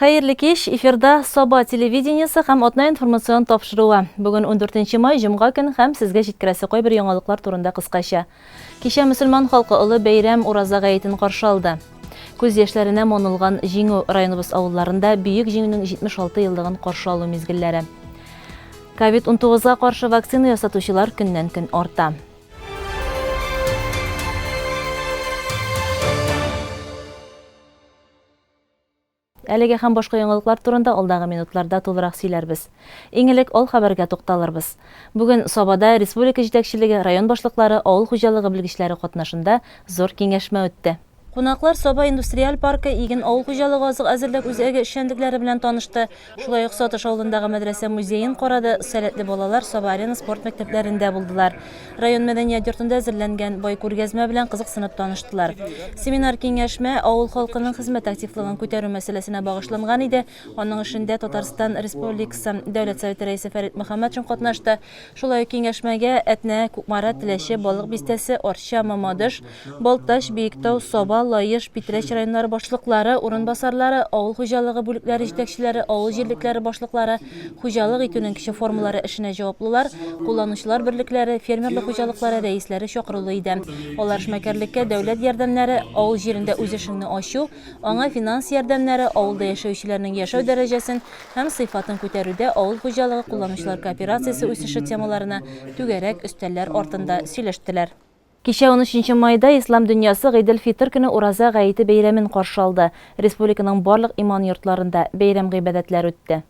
Хәерле кич, эфирда Саба телевидениесе һәм Атна информацион тапшыруы. Бүген 14 май, җомга көн һәм сезгә җиткерәсе кайбер яңалыклар турында кыскача. Кичә мөселман халкы олы бәйрәм Ураза гаетен каршы алды. Күз яшьләренә манылган Җиңү районыбыз авылларында Бөек Җиңүнең 76 еллыгын каршы алу мизгелләре. Ковид-19 га каршы вакцина ясатучылар көннән-көн арта. Әлеге һәм башка яңалыклар турында алдагы минутларда тулырак сөйләрбез. Иң элек ал хәбәргә тукталырбыз. Бүген Сабада республика җитәкчелеге, район башлыклары, авыл хуҗалыгы белгечләре катнашында зур киңәшмә үтте. Кунаклар Саба индустриаль паркы, иген авыл хуҗалыгы азык әзерләү үзәге эшчәнлекләре белән танышты, шулай ук Сатыш авылындагы мәдрәсә музеен карады, сәләтле балалар Саба-Арена спорт мәктәпләрендә булдылар. Район мәдәният йортында әзерләнгән бай күргәзмә белән кызыксынып таныштылар. Семинар-киңәшмә авыл халкының хезмәт активлыгын күтәрү мәсьәләсенә багышланган иде. Аның эшендә Татарстан Республикасы Дәүләт Советы Рәисе Фәрит Мөхәммәтшин катнашты. Шулай ук киңәшмәгә Әтнә, Кукмара, Теләче, Балык Бистәсе, Арча, Мамадыш, Балтач, Биектау, Саба, Лаеш, Питрәч районнары башлыклары, урынбасарлары, авыл хуҗалыгы бүлекләре җитәкчеләре, авыл җирлекләре башлыклары, хуҗалык итүнең кече формалары эшенә җаваплылар, кулланучылар берлекләре, фермерлык хуҗалыклары рәисләре чакырулы иде. Алар эшмәкәрлеккә дәүләт ярдәмнәре, авыл җирендә үз эшеңне ачу, аңа финанс ярдәмнәре, авылда яшәүчеләрнең яшәү дәрәҗәсен һәм сыйфатын күтәрүдә авыл хуҗалыгы кулланучылар кооперациясе үсеше темаларына түгәрәк өстәлләр артында сөйләштеләр. Кичә унөченче майда ислам дөньясы Гыйдел-Фитыр көне Ураза гаете бәйрәмен каршы алды. Республиканың барлык иман йортларында бәйрәм гыйбадәтләре үтте.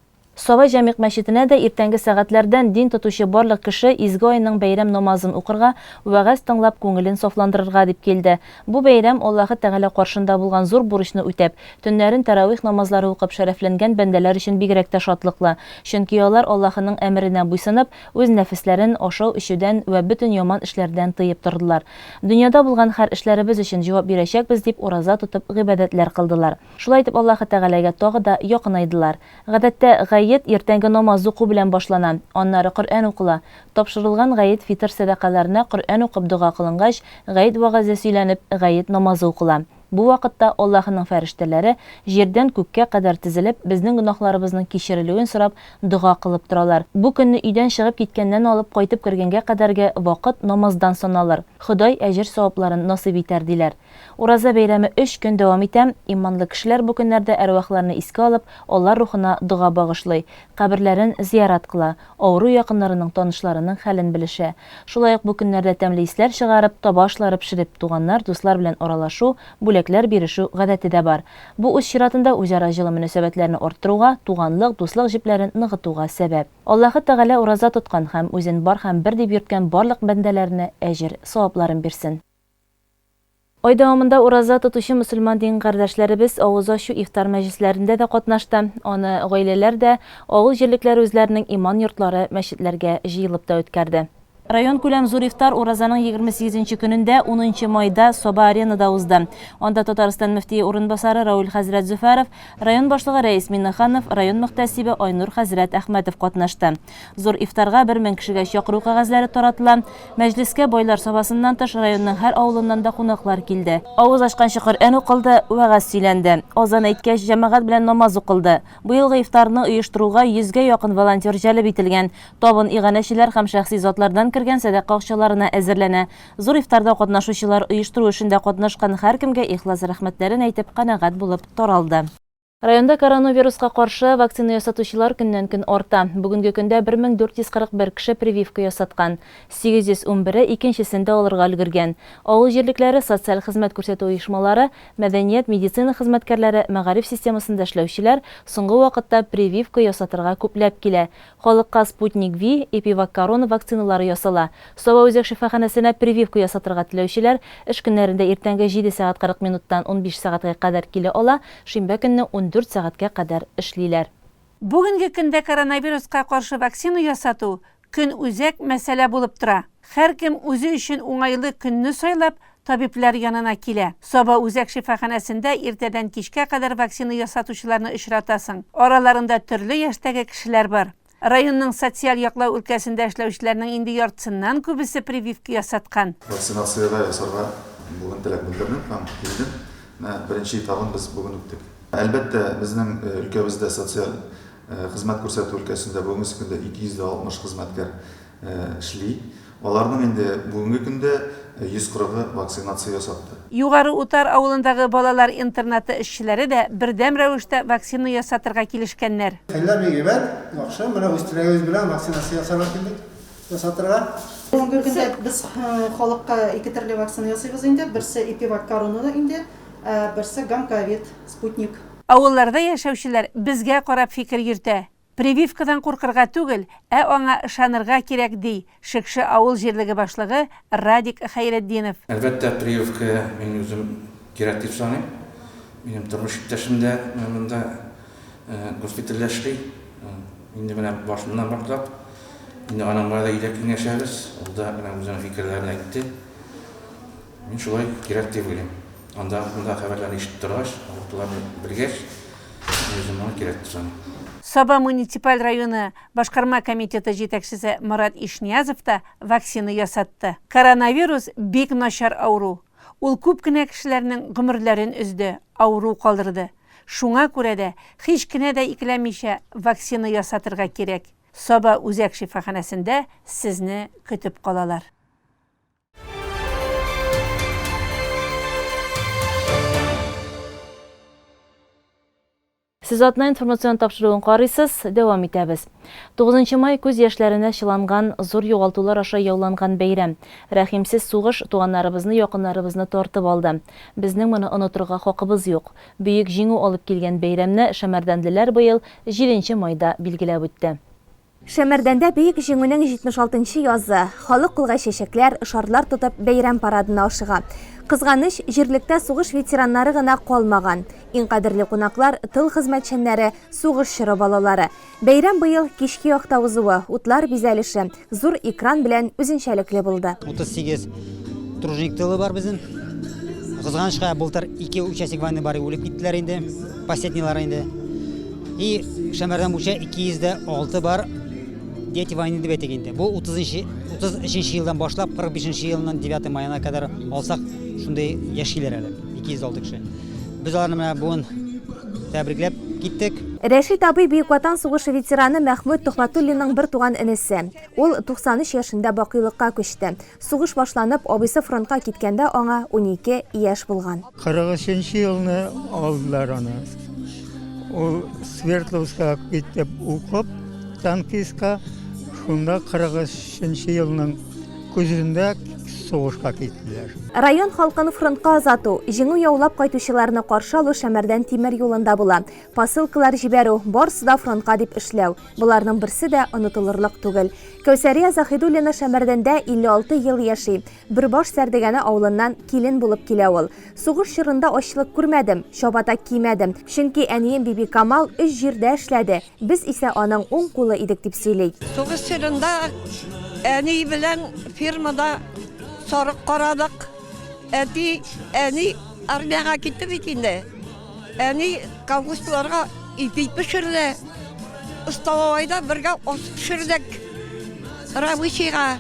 Саба Җәмигъ мәчетенә дә иртәнге сәгатьләрдән дин тотучы барлык кеше изге айның бәйрәм намазын укырга, вәгазь тыңлап күңелен сафландырырга дип килде. Бу бәйрәм Аллаһы Тәгалә каршында булган зур бурычны үтәп, төннәрен тәравих намазлары укып шәрәфләнгән бәндәләр өчен бигрәк тә шатлыклы. Чөнки алар Аллаһының әмеренә буйсынып, Үз нәфесләрен ашау-эчүдән вә бөтен яман эшләрдән тыеп тордылар. Дөньяда булган һәр эшләребез өчен җавап бирәчәкбез дип ураза тотып гыйбадәтләр кылдылар. Шулай итеп Аллаһы Тәгаләгә тагы да якынайдылар. Гадәттә, гает иртәнге намаз уку белән башлана, аннары Коръән укыла. Тапшырылган гает фитыр сәдакаларына Коръән укып дога кылынгач, гает вәгазе сөйләнеп, гает намазы укыла. Бу вакытта Аллаһының фәрештәләре, җирдән күккә кадәр тезелеп, безнең гөнаһларыбызның кичерелүен сорап, дога кылып торалар. Бу көнне өйдән чыгып киткәннән алып кайтып кергәнгә кадәрге вакыт намаздан саналыр. Ходай әҗер-савапларын насыйп итәр, диләр. Ураза бәйрәме өч көн дәвам итә. Иманлы кешеләр бу көннәрдә әрвахларны искә алып, алар рухына дога багышлый, каберләрен зиярат кыла. Авыру якыннарының, танышларының хәлен белешә. Шулай ук бу көннәрдә тәмле исләр чыгарып, таба ашлары пешереп, туганнар, дуслар белән аралашу, бүләкләр бирешү гадәте дә бар. Бу үз чиратында үзара җылы мөнәсәбәтләрне арттыруга, туганлык, дуслык җепләрен ныгытуга сәбәп. Аллаһы Тәгалә ураза тоткан һәм үзен бар һәм бер дип йөрткән барлык бәндәләренә әҗер, савапларын бирсен. Ай дәвамында ураза тотучы мөселман дин кардәшләребез авыз ачу ифтар мәҗлесләрендә дә катнашты. Аны гаиләләр дә, авыл җирлекләре үзләренең иман йортлары, мәчетләргә җыелып та үткәрде. Районкүләм зур ифтар уразаның 28 нче көнендә, унынчы майда Саба-Аренада узды. Анда Татарстан мөфтие урынбасары Рауил хәзрәт Зөфәров, район башлыгы Рәис Миңнеханов, район мөхтәсибе Айнур хәзрәт Әхмәтов катнашты. Зур ифтарга 1000 кешегә чакыру кәгазьләре таратыла. Мәҗлескә Байлар Сабасыннан тыш районның һәр авылыннан да кунаклар килде. Авыз ачканчы Коръән укылды, вәгазь сөйләнде. Азан әйткәч, җәмәгать белән намаз укылды. Быелгы ифтарны оештыруга йөзгә якын волонтер җәлеп ителгән. Табын иганәчеләр һәм шәхси затлардан кергән сәдака акчаларына әзерләнә. Зур ифтарда катнашучылар оештыру эшендә катнашкан һәркемгә ихлас рәхмәтләрен әйтеп, канәгать булып таралды. Районда коронавируска каршы вакцина ясатучылар көннән-көн арта. Бүгенге көндә 1441 кеше прививка ясаткан. 811-е икенчесен дә алырга өлгергән. Авыл җирлекләре, социаль хезмәт күрсәтү оешмалары, мәдәният, медицина хезмәткәрләре, мәгариф системасында эшләүчеләр соңгы вакытта прививка ясатырга күпләп килә. Халыкка Спутник Ви, ЭпиВакКорона вакциналары ясала. Саба үзәк шифаханәсенә прививка ясатырга теләүчеләр эш көннәрендә иртәнге җиде сәгать 40 минуттан 15 сәгатькә кадәр килә ала, шимбә көнне 14 сәгатькә кадәр эшлиләр. Бүгенге көндә коронавируска каршы вакцина ясату көнүзәк мәсьәлә булып тора. Һәркем үзе өчен уңайлы көнне сайлап, табиблар янына килә. Саба үзәк шифаханәсендә иртәдән кичкә кадәр вакцина ясатучыларны очратасың. Араларында төрле яшьтәге кешеләр бар. Районның социаль яклау өлкәсендә эшләүчеләрнең инде яртысыннан күбесе прививка ясаткан. Вакцинациягә ясарга бүген теләк белдердем һәм килдем. Менә беренче этабын без бүген үттек. Әлбәттә, безнең өлкәбездә социаль хезмәт күрсәтү өлкәсендә бүгенге көндә 260 хезмәткәр эшли. Аларның инде бүгенге көндә 140-ы вакцинация ясатты. Югары Утар авылындагы балалар интернаты эшчеләре дә бердәм рәвештә вакцина ясатырга килешкәннәр. Хәлләр бик әйбәт, яхшы. Менә үз теләгебез белән вакцинация ясарга килдек, ясатырга. Бүгенге көндә без халыкка ике төрле вакцина ясыйбыз инде. Берсе Эпивак Корона инде, ә берсе Гамковид, Спутник. Авылларда яшәүчеләр безгә карап фикер йөртә. Прививкадан куркырга түгел, ә аңа ышанырга кирәк, ди Шекше авыл җирлеге башлыгы Радик Хәйретдинов. Әлбәттә, прививка мин үзем кирәк дип саныйм. Минем тормыш иптәшем дә монда госпитальдә эшли. Инде менә башыннан башлап, инде аның белән дә өйдә киңәшәбез. Ул да менә үзенең фикерләрен әйтте. Мин шулай кирәк дип уйлыйм. Анда монда хәбәрләрне ишетеп торгач, авыртуларны белгәч, мин үзем моны кирәк дип саныйм. Саба муниципаль районы башкарма комитеты җитәкчесе Марат Ишниязов та вакцина ясатты. Коронавирус бик начар авыру. Ул күп кенә кешеләрнең гомерләрен өзде, авыру калдырды. Шуңа күрә дә, һич кенә дә икеләнмичә вакцина ясатырга кирәк. Саба үзәк шифаханәсендә сезне көтеп калалар. Сез атна информацион тапшыруын карыйсыз, дәвам итәбез. 9 май күз яшьләренә чыланган, зур югалтулар аша яуланган бәйрәм. Рәхимсез сугыш туганнарыбызны, якыннарыбызны тартып алды. Безнең моны онытырга хакыбыз юк. Бөек Җиңү алып килгән бәйрәмне шәмәрдәнлеләр быел 7 майда билгеләп үтте. Шәмәрдәндә Бөек Җиңүнең 76 нчы язы. Халык кулга чәчәкләр, шарлар тотып бәйрәм парадына ашыга. Кызганыч, җирлектә сугыш ветераннары гына калмаган. Иң кадерле кунаклар, тыл хезмәтчәннәре, сугыш чоры балалары. Бәйрәм быел кичке якта узуы, утлар бизәлеше, зур экран белән үзенчәлекле булды. 38 труженик тылы бар безнең. Кызганычка, былтыр ике участник войны бар, үлеп киттеләр инде, последнийлары инде. И Шәмәрдән буенча 206 бар дети войны дип әйтик инде. Бу 30 33 елдан башлап 45 елның 9 маена кадәр алсак, шундый яшиләр әле. 206 кеше. Без аларны менә бүген тәбрикләп киттек. Рәшит абый Бөек Ватан сугышы ветераны Мәхмүт Төхвәтуллинның бертуган энесе. Ул 93 яшендә бакыйлыкка күчте. Сугыш башланып, абыйсы фронтка киткәндә аңа 12 яшь булган. 43 нче елны алдылар аны. Ул Свердловскка китеп укып, танкистка, шунда 43 нче елның көзендә сугышка киттеләр. Район халкын фронтка озату, җиңү яулап кайтучыларны каршы алу Шәмәрдән тимер юлында була. Посылкалар җибәрү, барысы да фронтка дип эшләү. Боларның берсе дә онытылырлык түгел. Кәүсәрия Заһидуллина Шәмәрдәндә 56 ел яши. Бөрбаш Сәрдегәне авылыннан килен булып килә ул. Сугыш чорында ачлык күрмәдем, чабата кимәдем. Чөнки әнием Бибикамал өч җирдә эшләде, без исә аның уң кулы идек, дип сөйли. Сугыш чорында әни белән фермада сарык карадык. Әти, әни армиягә китте бит инде. Әни колхозчыларга ипи пешерде. Столовойда бергә аш пешердек. Рабочийга.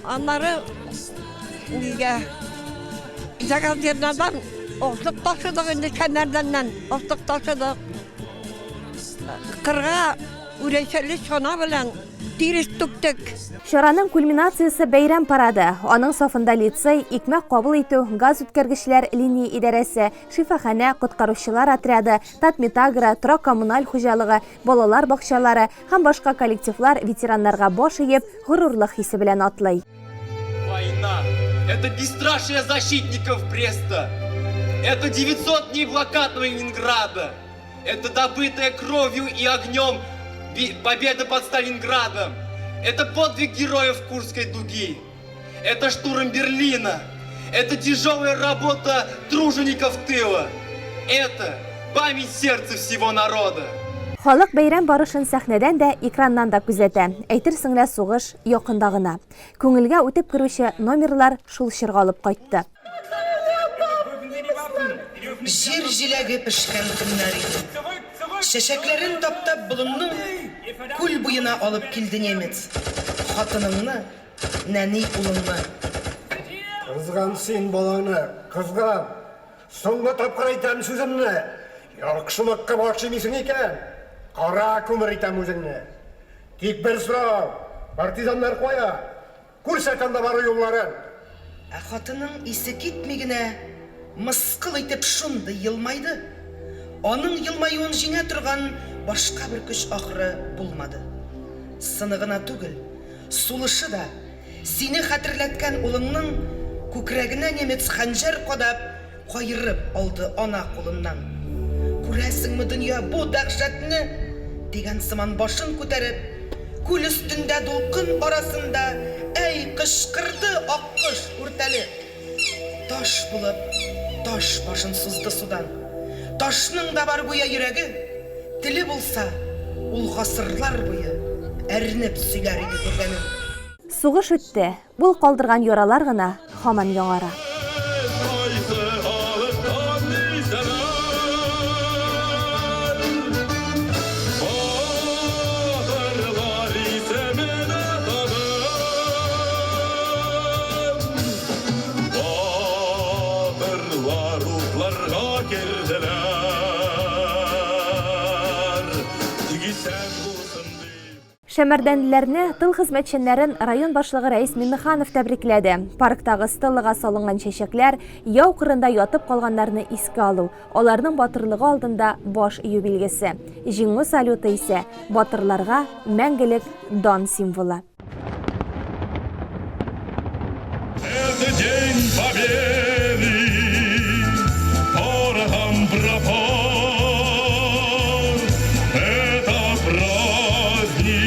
Аннары нигә Загазернадан ашлык ташыдык инде Шәмәрдәннән ашлык ташыдык. Кырга үрәчәле чана белән Тирес түктек. Чараның кульминациясе бәйрәм парады. Аның сафында лицей, икмәк кабул итү, газ үткәргечләр линия идарәсе, шифаханә, коткаручылар отряды, Татметагро, торак-коммуналь хуҗалыгы, балалар бакчалары һәм башка коллективлар ветераннарга баш иеп, горурлык хисе белән атлый. Война – это бесстрашие защитников Бреста. Это 900 дней блокадного Ленинграда. Это добытая кровью и огнем победа под Сталинградом. Это подвиг героев Курской дуги. Это штурм Берлина. Это тяжелая работа тружеников тыла. Это память сердца всего народа. Халык бәйрәм барышын сәхнәдән дә, экраннан да күзәтә. Әйтерсең лә сугыш якында гына. Күңелгә үтеп керүче номерлар шул чорга алып кайтты. Җир җиләге пешкән көннәр иде. Чәчәкләрен таптап болынның Күл буена алып килде немец Хатыныңны, нәни улыңны. Кызган син балаңны, кызган! Соңгы тапкыр әйтәм сүземне. Яхшылыкка баш имисең икән, кара күмер итәм үзеңне. Тик бер сорау, партизаннар кая? Күрсәт анда бару юлларын! Ә хатының исе китми генә мыскыл итеп шундый елмайды. Аның елмаюын җиңә торган башка бер көч ахры булмады. Сыны гына түгел, сулышы да, сине хәтерләткән улыңның күкрәгенә немец хәнҗәр кадап, Каерып алды ана кулыннан. Күрәсеңме, дөнья, бу дәһшәтне? Дигән сыман башын күтәреп, күл өстендә дулкын арасында, әй, кычкырды аккош үртәлеп. Таш булып, таш башын сузды судан. Ташның да бар гүя йөрәге, теле булса, ул гасырлар буе әрнеп сөйләр иде күргәнен. Сугыш үтте, Ул калдырган яралар гына һаман яңара. Шәмәрдәнлеләрне, тыл хезмәтчәннәрен район башлыгы Рәис Миңнеханов тәбрикләде. Парктагы стеллага салынган чәчәкләр, яу кырында ятып калганнарны искә алу, аларның батырлыгы алдында баш ию билгесе. Җиңү салюты исә, батырларга мәңгелек дан символы. Это День Победы, порохом пропах. Это праздник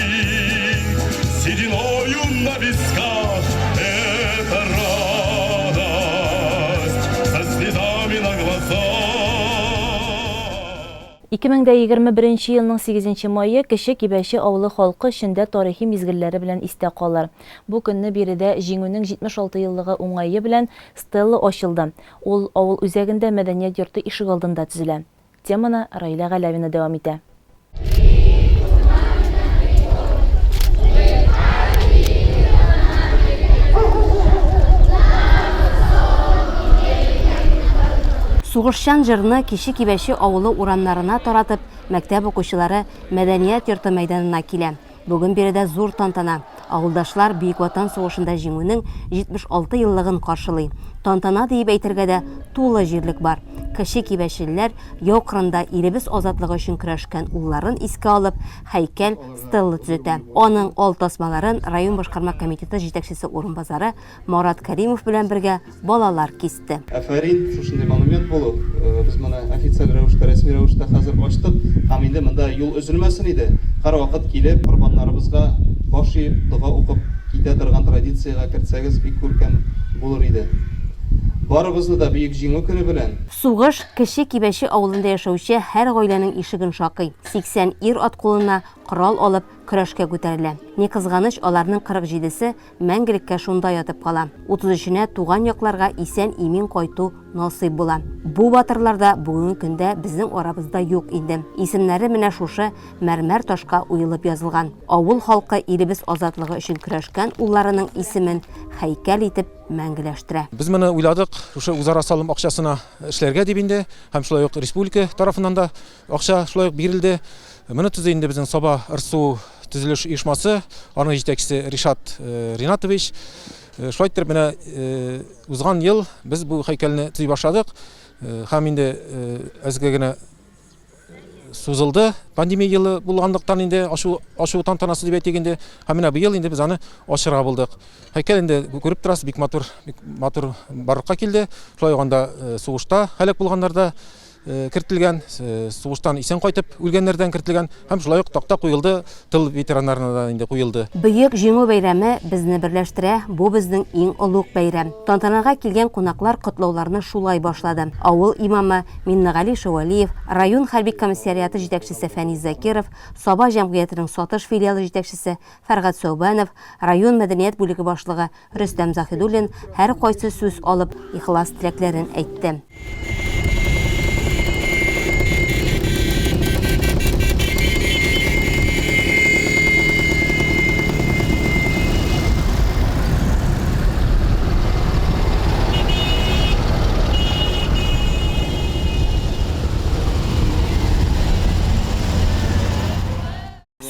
с сединою на висках. Это радость со слезами на глазах. 2021 елның сигезенче мае Кече Кибәче авылы халкы өчен дә тарихи мизгелләре белән истә калыр. Бу көнне биредә Җиңүнең 76 еллыгы уңае белән стелла ачылды. Ул авыл үзәгендә мәдәният йорты ишегалдында төзелә. Теманы Раилә Галәвина дәвам итә. Сугышчан җырны Кече Кибәче авылы урамнарына таратып, мәктәп укучылары мәдәният йорты мәйданына килә. Бүген биредә зур тантана. Авылдашлар Бөек Ватан сугышында Җиңүнең 76 еллыгын каршылый. Тантана диеп әйтергә дә тулы җирлек бар. Кече кибәчелеләр яу кырында илебез азатлыгы өчен көрәшкән улларын искә алып, һәйкәл, стелла төзетә. Аның ал тасмаларын район башкарма комитеты җитәкчесе урынбасары Марат Кәримов белән бергә балалар кисте. Афәрин, шушындый монумент булу. Без моны официаль рәвештә, рәсми рәвештә хәзер ачтык. Һәм инде монда юл өзелмәсен иде. Һәрвакыт килеп, корбаннарыбызга баш иеп, дога укып китә торган традициягә кертсәгез, бик күркәм булыр иде. Барыбызны да Бөек Җиңү көне белән! Сугыш Кече Кибәче авылында яшәүче һәр гаиләнең ишеген шакый. 80 ир-ат кулына корал алып, көрәшкә күтәрелә. Ни кызганыч, аларның 47-се Мәңгелеккә шунда ятып кала. Утыз өченә туган якларга исән-имин кайту насыйп була. Бу батырлар да бүгенге көндә безнең арабызда юк инде. Исемнәре менә шушы мәрмәр ташка уелып язылган. Авыл халкы илебез азатлыгы өчен көрәшкән улларының исемен һәйкәл итеп мәңгеләштерә. Без моны уйладык, шушы үзара салым акчасына эшләргә дип инде, һәм шулай ук республика тарафыннан да Акча шулай ук бирелде. Моны төзи инде безнең Саба РСУ төзелеш оешмасы, аның җитәкчесе Ришат э, Ринатович. Э, шулай иттереп менә э, узган ел без бу һәйкәлне төзи башладык. Һәм инде әзгә генә сузылды пандемия елы булганлыктан инде ачу ачу тантанасы дип әйтик инде. Һәм менә быел инде без аны ачырга булдык. Һәйкәл инде күреп торасыз, бик матур, бик матур барлыкка килде. Шулай ук анда сугышта һәлак булганнар да кертелгән, сугыштан исән кайтып үлгәннәрдән кертелгән һәм шулай ук такта куелды, тыл ветераннарына да инде куелды. Бөек Җиңү бәйрәме безне берләштерә, бу безнең иң олуг бәйрәм. Тантанага килгән кунаклар котлауларны шулай башлады. Авыл имамы Миннегали Шәвәлиев, район хәрби комиссариаты җитәкчесе Фәнис Закиров, Саба җәмгыятенең Сатыш филиалы җитәкчесе Фәргать Сәүбәнов, район мәдәният бүлеге башлыгы Рөстәм Заһидуллин һәркайсы сүз алып, ихлас теләкләрен әйтте.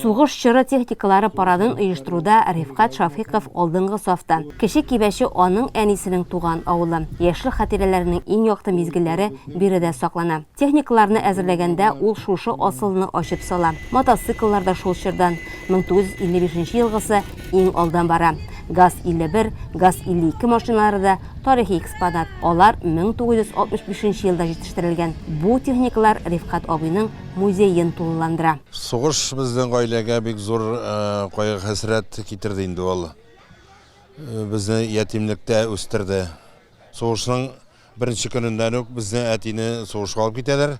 Сугыш чоры техникалары парадын оештыруда Рифкать Шафыйков алдынгы сафта. Кече Кибәче аның әнисенең туган авылы. Яшьлек хатирәләренең иң якты мизгелләре биредә саклана. Техникаларны әзерләгәндә ул шушы асылны ачып сала. Мотоцикллар да шул чордан, 1955 нче елгысы иң алдан бара. ГАЗ-51, ГАЗ-52 машиналары да тарихи экспонат, алар 1965 нче елда җитештерелгән. Бу техникалар Рифкать абыйның музеен тулыландыра. Сугыш безнең гаиләгә бик зур кайгы-хәсрәт китерде инде ул. Безне ятимлектә үстерде. Сугышның беренче көненнән үк безне әтине сугышка алып китәләр.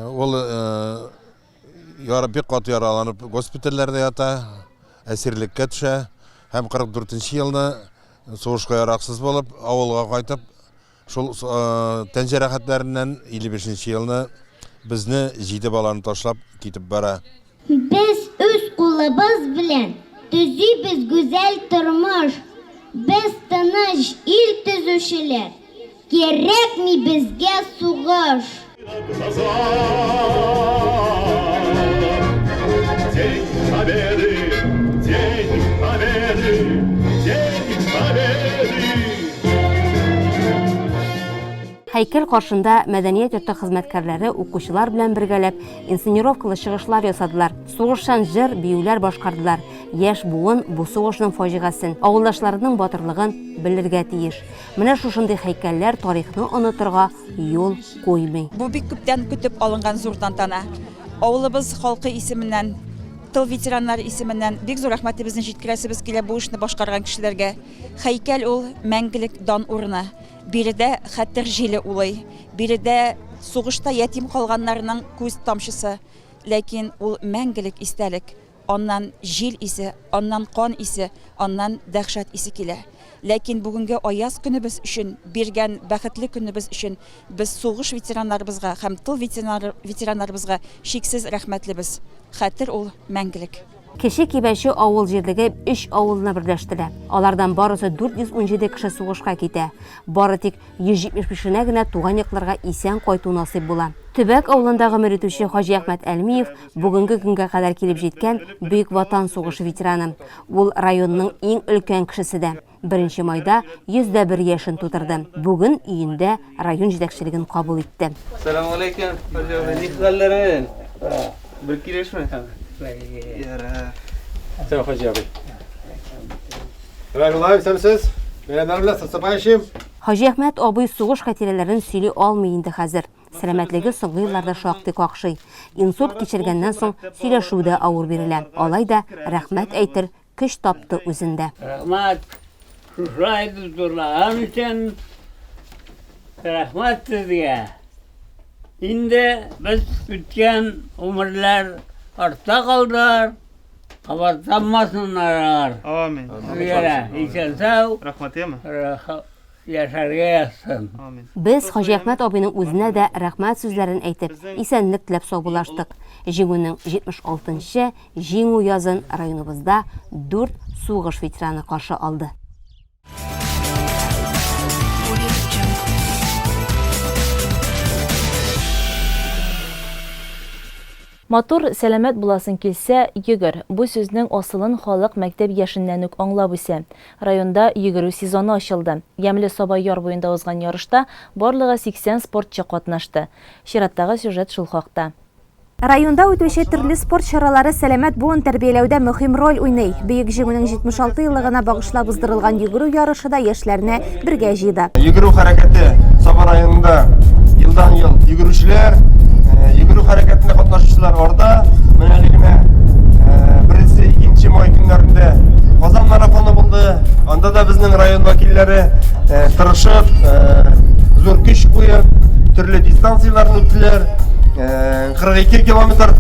Ул яра бик каты яраланып госпитальләрдә ята, әсирлеккә төшә һәм 44 нче елны сугышка яраксыз булып авылга кайтып Шул тән җәрәхәтләреннән 55 нче елны безне, җиде баланы ташлап китеп бара. Без үз кулыбыз белән төзибез гүзәл тормыш. Без тыныч ил төзүчеләр, кирәкми безгә сугыш. День Победы! День Победы! День Победы! Һәйкәл каршында мәдәният йорты хезмәткәрләре укучылар белән бергәләп инсценировкалы чыгышлар ясадылар, сугышчан җыр, биюләр башкардылар. Яшь буын бу сугышның фаҗигасен, авылдашларының батырлыгын белергә тиеш. Менә шушындый һәйкәлләр тарихны онытырга юл куймый. Бу бик күптән көтеп алынган зур тантана. Авылыбыз халкы исеменнән, тыл ветераннары исеменнән бик зур рәхмәтебезне җиткерәсебез килә бу эшне башкарган кешеләргә. Һәйкәл ул, мәңгелек дан урыны. Биредә хәтер җиле улый. Биредә сугышта ятим калганнарның күз тамчысы. Ләкин ул мәңгелек истәлек. Аннан җил исе, аннан кан исе, аннан дәһшәт исе килә. Ләкин бүгенге аяз көнебез өчен, биргән бәхетле көнебез өчен без сугыш ветераннарыбызга һәм тыл ветераннарыбызга чиксез рәхмәтлебез. Хәтер ул мәңгелек. Кече Кибәче авыл җирлеге өч авылны берләштерә. Алардан барысы 417 кеше сугышка китә. Бары тик 175-енә генә туган якларга исән кайту насыйп була. Төбәк авылында гомер итүче Хаҗиәхмәт Әлмиев бүгенге көнгә кадәр килеп җиткән Бөек Ватан сугышы ветераны. Ул районның иң өлкән кешесе дә. Беренче майда 101 яшен тутырды. Бүген өендә район җитәкчелеген кабул итте. Сәламалейкем, Хаҗи абый, ни хәлләрең? Бер килешме? Ярар. Сәлам, Хаҗи абый. Рәхмәт, исәнмесез. Бәйрәмнәр белән, с наступающим. Хаҗиәхмәт абый сугыш хатирәләрен сөйли алмый инде хәзер. Сәламәтлеге соңгы елларда шактый какшый. Инсульт кичергәннән соң сөйләшү дә авыр бирелә. Алай да рәхмәт әйтер Көч тапты үзендә. Рәхмәт, шушылай итеп зурлаган өчен рәхмәт сезгә. Инде без үткән гомерләр артта калдылар, кабатланмасыннар алар. Амин. Сезгә дә исән-сау. Рәхмәт, яме. Яшәргә язсын. Без Хаҗиәхмәт абыйның үзенә дә рәхмәт сүзләрен әйтеп, исәнлек теләп саубуллаштык. Җиңүнең 76 нчы Җиңү язын районыбызда дүрт сугыш ветераны каршы алды. Матур, сәламәт буласың килсә, йөгер. Бу сүзнең асылын халык мәктәп яшеннән үк аңлап үсә. Районда йөгерү сезоны ачылды. Ямьле Саба яр буенда узган ярышта барлыгы 80 спортчы катнашты. Чираттагы сюжет шул хакта. Районда үтүче төрле спорт чаралары сәламәт буын тәрбияләүдә мөһим роль уйный. Бөек Җиңүнең 76 еллыгына багышлап уздырылган йөгерү ярышы да яшьләрне бергә җыйды. Йөгерү хәрәкәте Саба районында елдан-ел йөгерүчеләр, йөгерү хәрәкәтендә катнашучылар арта. Менә әле генә беренче, икенче май көннәрендә Казан марафоны булды. Анда да безнең район вәкилләре тырышып, зур көч куеп, төрле дистанцияләрне үттеләр. 42 километр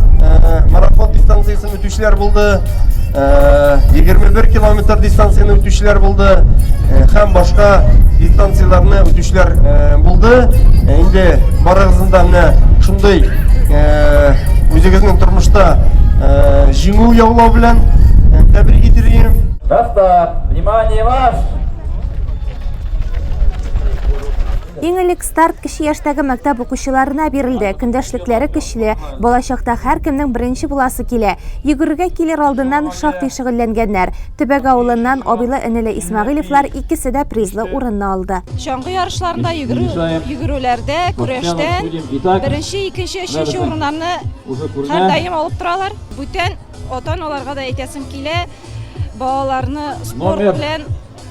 марафон дистанциясен үтүчеләр булды. 21 километр дистанцияне үтүчеләр булды һәм башка дистанцияләрне үтүчеләр булды. Инде барыгызны да менә шундый үзегезнең тормышта җиңү яулау белән тәбрик итәргә. На старт! Внимание, марш! Иң элек старт кече яшьтәге мәктәп укучыларына бирелде. Көндәшлекләре көчле. Балачакта һәркемнең беренче буласы килә. Йөгерергә килер алдыннан шактый шөгыльләнгәннәр. Төбәк авылыннан абыйлы-энеле Исмәгыйлевлар икесе дә призлы урынны алды. Чаңгы ярышларында, йөгерү, йөгерүләрдә, көрәштән беренче, икенче, өченче урыннарны һәрдаим алып торалар. Бүтән ата-аналарга да әйтәсем килә, балаларны спорт белән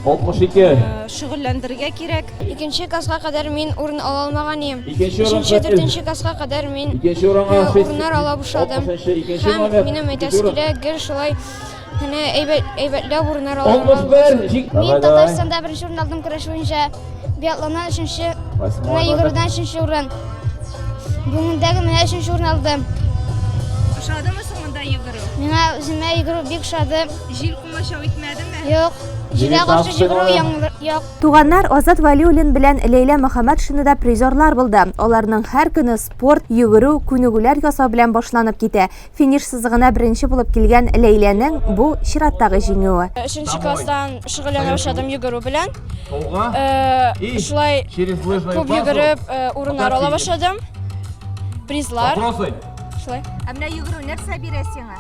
62. Шөгыльләндерергә кирәк. Икенче класска кадәр мин урын ала алмаган идем. Икенче урын Өченче, дүртенче класска кадәр мин Икенче урынга урыннар ала башладым. 60-нчы, икенче Һәм номер. минем Икенче әйтәсе урын. килә, гел шулай менә әйбәт, әйбәтләп урыннар алырга 61. Җик. Мин Давай, давай. Татарстанда беренче урын алдым көрәш буенча. Биатлоннан өченче, Восьмой менә номер. йөгерүдән өченче урын. Бүгендәге менә өченче урын алдым. Ошадымы соң монда йөгерү? Миңа үземә йөгерү бик ошады. Җил комачау итмәдеме? Юк. Җилгә каршы йөгерү яңгыр як. Туганнар Азат Вәлиуллин белән Ләйлә Мөхәммәтшина да призерлар булды. Аларның һәр көне спорт, йөгерү, күнегүләр ясау белән башланып китә. Финиш сызыгына беренче булып килгән Ләйләнең бу чираттагы җиңүе. Өченче класстан шөгыльләнә башладым йөгерү белән. Шулай күп йөгереп, урыннар ала башладым. Призлар. Шулай. Ә менә йөгерү нәрсә бирә сиңа?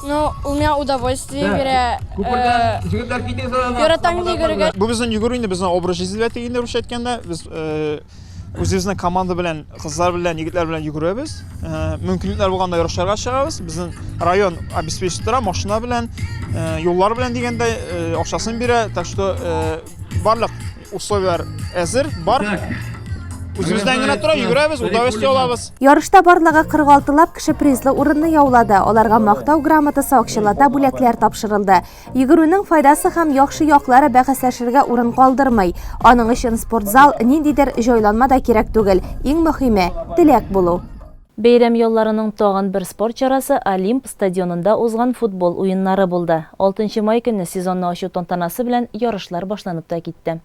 Ну, ул миңа удовольствие бирә. Җегетләр китегез алардан. Яратам инде йөгерергә. Бу безнең йөгерү инде безнең образ жизни дип әйтик инде русча әйткәндә. Без үзебезнең команда белән, кызлар белән, егетләр белән йөгерәбез. Мөмкинлекләр булганда ярышларга чыгабыз. Безнең район обеспечит тора машина белән, юллар белән дигәндәй, акчасын бирә. Так что барлык условияләр әзер, бар. Үзебездән генә тора, йөгерәбез, удовольствие алабыз. Ярышта барлыгы 46 лап кеше призлы урынны яулады. Аларга мактау грамотасы, акчалата бүләкләр тапшырылды. Йөгерүнең файдасы һәм яхшы яклары бәхәсләшергә урын калдырмый. Аның өчен спортзал, ниндидер җайланма да кирәк түгел. Иң мөһиме, теләк булу. Бәйрәм ялларының тагын бер спорт чарасы Олимп стадионында узган футбол уеннары булды. Алтынчы май көнне сезонны ачу тантанасы белән ярышлар башланып та китте.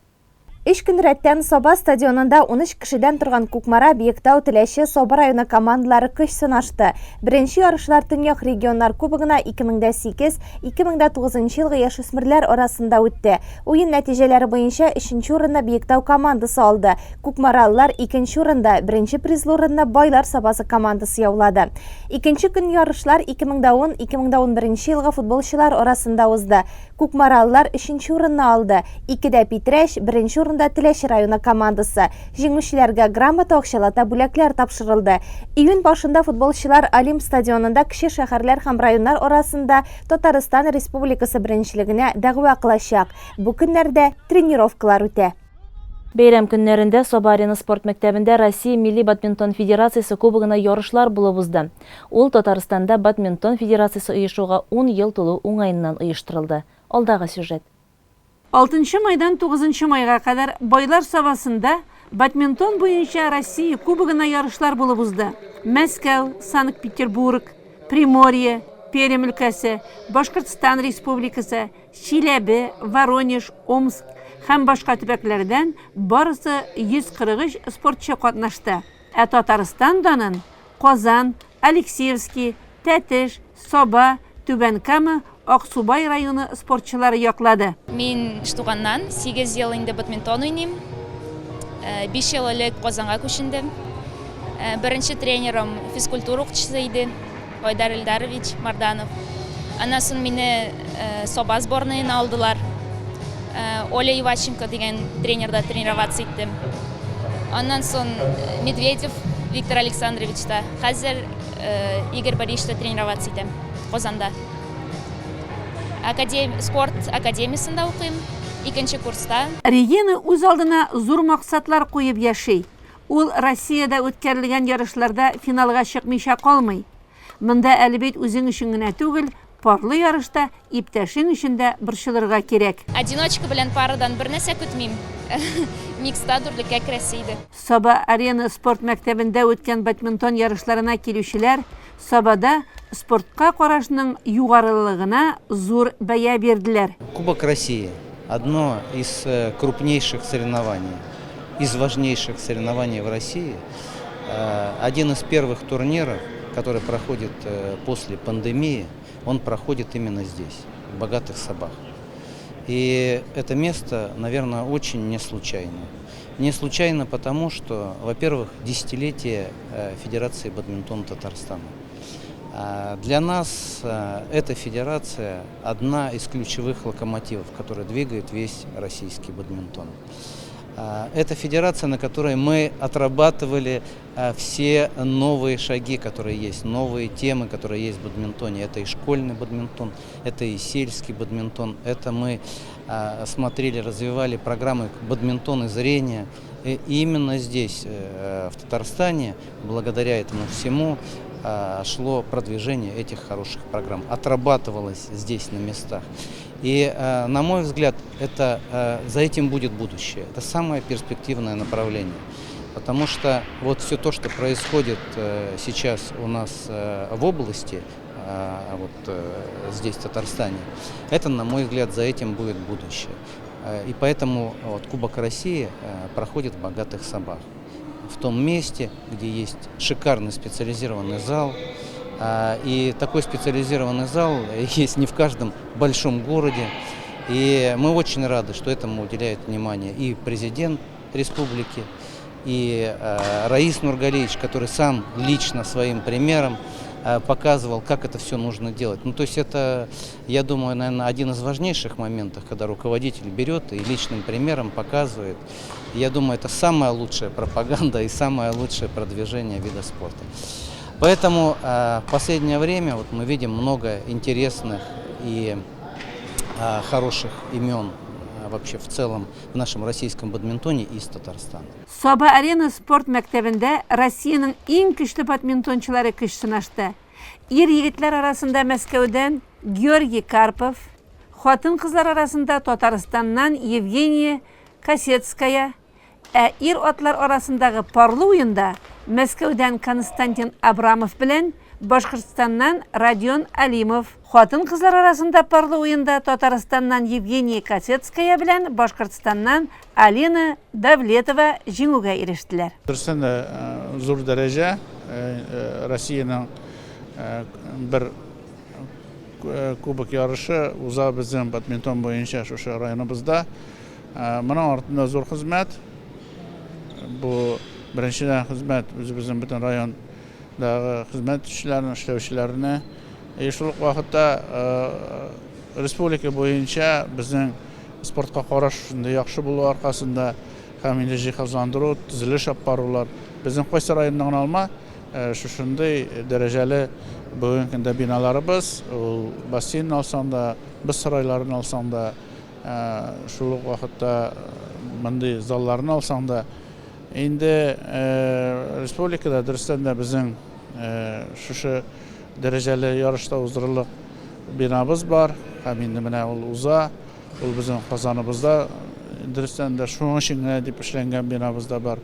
Өч көн рәттән Саба стадионында 13 кешедән торган Кукмара, Биектау, Теләче, Саба районы командалары көч сынашты. Беренче ярышлар Төньяк регионнар кубогына 2008, 2009 елгы яшүсмерләр арасында үтте. Уен нәтиҗәләре буенча өченче урынны Биектау командасы алды. Кукмаралылар икенче урында, беренче призлы урынны Байлар Сабасы командасы яулады. Икенче көн ярышлар 2010-2011 елгы футболчылар арасында узды. Кукмаралылар өченче урынны алды. Икедә Питрәч, беренче урында Теләче районы командасы. Җиңүчеләргә грамота, акчалата бүләкләр тапшырылды. Июнь башында футболчылар Олимп стадионында кече шәһәрләр һәм районнар арасында Татарстан Республикасы беренчелегенә дәгъва кылачак. Бу көннәрдә тренировкалар үтә. Бәйрәм көннәрендә Саба-Арена спорт мәктәбендә Россия милли бадминтон федерациясе кубогына ярышлар булып узды. Ул Татарстанда бадминтон федерациясе оешуга ун ел тулу уңаеннан оештырылды. Алдагы сюжет. Алтынчы майдан тугызынчы майга кадәр Байлар Сабасында бадминтон буенча Россия кубогына ярышлар булып узды. Мәскәү, Санкт-Петербург, Приморье, Пермь өлкәсе, Башкортстан Республикасы, Чиләбе, Воронеж, Омск һәм башка төбәкләрдән барысы 143 спортчы катнашты. Ә Татарстан данын Казан, Алексеевски, Тәтеш, Саба, Түбән Кама, Аксубай районы спортчылары яклады. Мин Иштуганнан, 8 ел инде бадминтон уйныйм. 5 ел элек Казанга күчендем. Беренче тренерым физкультура укытучысы иде. Айдар Илдарович Марданов. Аннан соң мине э, Саба сборныйына алдылар. Э, Оля Иващенко дигән тренерда тренироваться иттем. Аннан соң э, Медведев Виктор Александровичта. Хәзер Игорь Борисовичта тренироваться итәм Казанда. Академ... Спорт академиясендә укыйм, икенче курста. Регина үз алдына зур максатлар куеп яши. Ул Россиядә үткәрелгән ярышларда финалга чыкмыйча калмый. Монда әле бит үзең өчен генә түгел, парлы ярышта иптәшең өчен дә борчылырга кирәк. Одиночка белән парадан бернәрсә көтмим. Микста дүртлеккә керәсе иде. Саба-Арена спорт мәктәбендә үткән бадминтон ярышларына килүчеләр Сабада спортка карашның югарылыгына зур бәя бирделәр. Кубок России, одно из э, крупнейших соревнований, из важнейших соревнований в России. Э, один из первых турниров, который проходит э, после пандемии, он проходит именно здесь, в Богатых Сабах. И это место, наверное, очень не случайно. Не случайно потому, что, во-первых, десятилетие э, Федерации бадминтона Татарстана. А, для нас э, эта федерация одна из ключевых локомотивов, которая двигает весь российский бадминтон. А, это федерация, на которой мы отрабатывали а, все новые шаги, которые есть, новые темы, которые есть в бадминтоне. Это и школьный бадминтон, это и сельский бадминтон, это мы а, смотрели, развивали программы бадминтон и зрение. И именно здесь, э, в Татарстане, благодаря этому всему, шло продвижение этих хороших программ, отрабатывалось здесь на местах. И, э, на мой взгляд, это, э, за этим будет будущее. Это самое перспективное направление. Потому что вот все то, что происходит э, сейчас у нас в области, вот здесь, в Татарстане, это, на мой взгляд, за этим будет будущее. И поэтому вот, Кубок России проходит в богатых Сабах. В том месте, где есть шикарный специализированный зал, а, и такой специализированный зал есть не в каждом большом городе. И мы очень рады, что этому уделяет внимание и президент республики, и э, Раис Нургалиевич, который сам лично своим примером э, показывал, как это все нужно делать. Ну, то есть это, я думаю, наверное, один из важнейших моментов, когда руководитель берет и личным примером показывает. Я думаю, это самая лучшая пропаганда и самое лучшее продвижение вида спорта. Поэтому э, в последнее время вот мы видим много интересных и э, хороших имен э, вообще в целом в нашем российском бадминтоне из Татарстана. Саба-Арена спорт мәктәбендә Россиянең иң көчле бадминтончылары көч сынашты. Ир-егетләр арасында Мәскәүдән Георгий Карпов, хатын-кызлар арасында Татарстаннан Евгения Косецкая, Ә ир-атлар арасындагы парлы уенда Мәскәүдән Константин Абрамов белән Башкортстаннан Родион Алимов, хатын-кызлар арасында парлы уенда Татарстаннан Евгения Косецкая белән Башкортстаннан Алина Давлетова җиңүгә ирештеләр. Дөрестән дә, зур дәрәҗә, Россиянең бер кубок ярышы уза безнең бадминтон буенча шушы районыбызда. Моның артында зур хезмәт. Бу беренчедән хезмәт үзебезнең бөтен райондагы хезмәт итүчеләрне, эшләүчеләрне. И шул ук вакытта республика буенча безнең спортка караш шундый яхшы булу аркасында һәм инде җиһазландыру, төзелеш алып барулар. Безнең кайсы районны гына алма, шушындый дәрәҗәле бүгенге көндә биналарыбыз, ул бассейн алсаң да, боз сарайларын алсаң да, Шул ук вакытта мондый залларны алсаң да, инде республикада дөрестән дә безнең шушы дәрәҗәле ярышта уздырырлык бинабыз бар һәм инде менә ул уза. Ул безнең Казаныбызда дөрестән дә шуның өчен генә дип эшләнгән бинабыз да бар.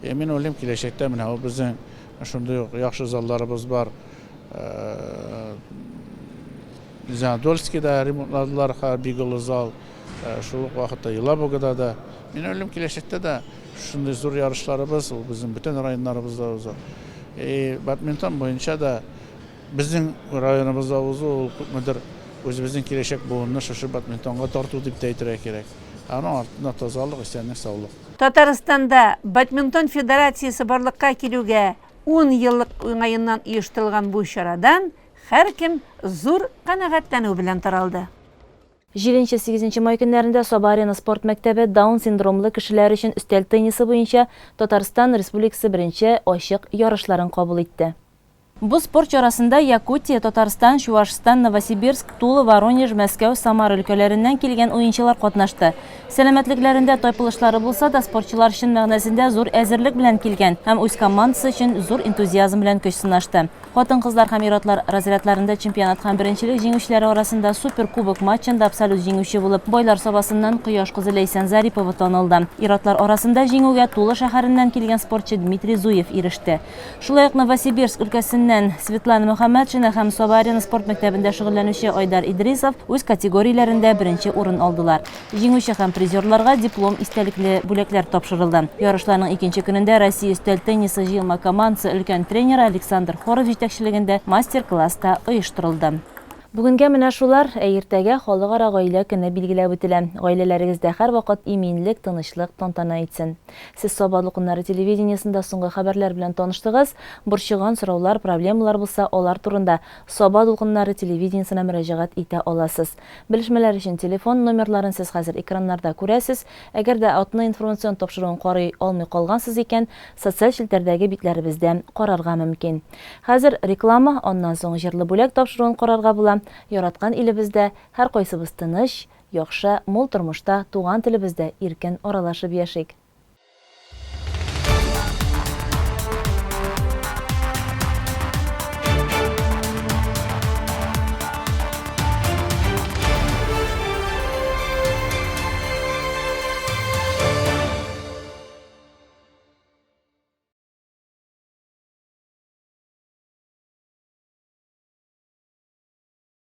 Мин уйлыйм, киләчәктә менә ул безнең шундый ук яхшы залларыбыз бар. Зеленодольскида ремонтладылар хәзер бик олы зал. Шул ук вакытта Елабугада да. Мин уйлыйм, киләчәктә дә шундый зур ярышларыбыз, ул безнең бөтен районнарыбызда уза. И бадминтон буенча да безнең районыбызда узу ул күпмедер үзебезнең киләчәк буынны шушы бадминтонга тарту дип тә әйтергә кирәк. Аның артында тазалык, исәнлек, саулык. Татарстанда бадминтон федерациясе барлыкка килүгә ун еллык уңаеннан оештырылган бу чарадан Һәркем зур канәгатьләнү белән таралды. Җиденче-сигезенче май көннәрендә Саба-Арена спорт мәктәбе Даун синдромлы кешеләр өчен өстәл теннисы буенча Татарстан Республикасы беренче ачык ярышларын кабул итте. Бу спорт чарасында Якутия, Татарстан, Чуашстан, Новосибирск, Тула, Воронеж, Мәскәү, Самара өлкәләреннән килгән уенчылар катнашты. Сәламәтлекләрендә тайпылышлары булса да, спортчылар чын мәгънәсендә зур әзерлек белән килгән һәм үз командасы өчен зур энтузиазм белән көч сынашты. Хатын-кызлар һәм ир-атлар разрядларында чемпионат һәм беренчелек җиңүчеләре арасында Суперкубок матчында абсолют җиңүче булып Байлар Сабасыннан Кояш кызы Ләйсән Зарипова танылды. Ир-атлар арасында җиңүгә Тула шәһәреннән килгән спортчы Дмитрий Зуев иреште. Шулай ук Новосибирск өлкәсеннән Светлана Мөхәммәтшина һәм Саба-Арена спорт мәктәбендә шөгыльләнүче Айдар Идрисов үз категорияләрендә беренче урын алдылар. Җиңүче һәм призерларга диплом, истәлекле бүләкләр тапшырылды. Ярышларның икенче көнендә Россия өстәл теннисы җыелма командасы өлкән тренеры Александр Хоров җитәкчелегендә мастер-класс та оештырылды. Бүгенгә менә шулар, ә иртәгә Халыкара гаилә көне билгеләп үтелә. Гаиләләрегездә һәрвакыт иминлек, тынычлык тантана итсен. Сез Саба дулкыннары телевидениесендә соңгы хәбәрләр белән таныштыгыз. Борчыган сораулар, проблемалар булса, алар турында Саба дулкыннары телевидениесенә мөрәҗәгать итә аласыз. Белешмәләр өчен телефон номерларын сез хәзер экраннарда күрәсез. Әгәр дә атна информацион тапшыруын карый алмый калгансыз икән, социаль челтәрдәге битләребездә карарга мөмкин. Хәзер реклама, аннан соң җырлы бүләк тапшыруын карарга була. Яраткан илебездә һәркайсыбыз тыныч, яхшы, мул тормышта, туган телебездә иркен аралашып яшик.